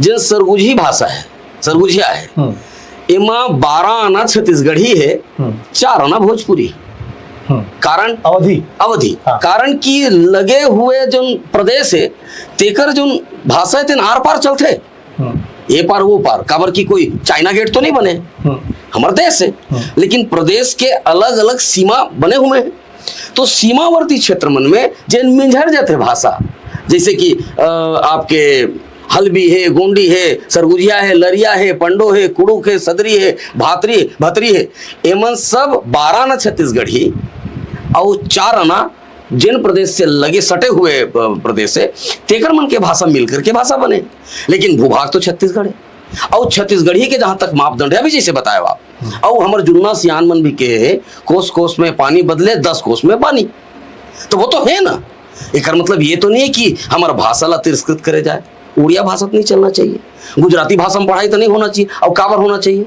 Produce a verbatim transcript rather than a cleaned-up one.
जेन सरगुजी भाषा हे, सरगुजिया हे, हम्म। एमा बारह आना छत्तीसगढ़ी हे, हम्म। चार आना भोजपुरी। हम्म। कारण अवधी। अवधी। हाँ। कारण कि लगे हुए जोन प्रदेश हे, तेकर जोन भाषा हे, तेन आर पार चलथे, हम्म। ये पार वो पार, काबर कि कोई चाइना गेट तो नहीं बने, हम्म। हमर देश हे। हम्म। लेकिन प्रदेश के अलग अलग सीमा बने हुए हैं, तो सीमावर्ती क्षेत्र मन में जेन मिंझर जाथे भाषा, जैसे कि अ, आपके हल्बी हे, गोंडी हे, सरगुजिया हे, लरिया हे, पंडो हे, कुड़ुक हे, सदरी हे, भातरी, भतरी हे, एमन सब बारह आना छत्तीसगढ़ी अउ चार आना जेन प्रदेश से लगे सटे हुए अ, प्रदेश हे, तेकर मन के भाषा मिल करके भाषा बने, लेकिन भूभाग तो छत्तीसगढ़ हे। अउ छत्तीसगढ़ी के जहां तक मापदंड हे, अभी जैसे बताए आप, अउ हमर जुन्ना सियान मन भी कहे हे, कोस कोस में पानी बदले, दस कोस में पानी। तो वो तो हे ना। एकर मतलब ये तो नहीं है कि हमर भाषा ला तिरस्कृत करे जाए। उड़िया भाषा तो नहीं चलना चाहिए, गुजराती भाषा में पढ़ाई तो नहीं होना चाहिए। और काबर होना चाहिए?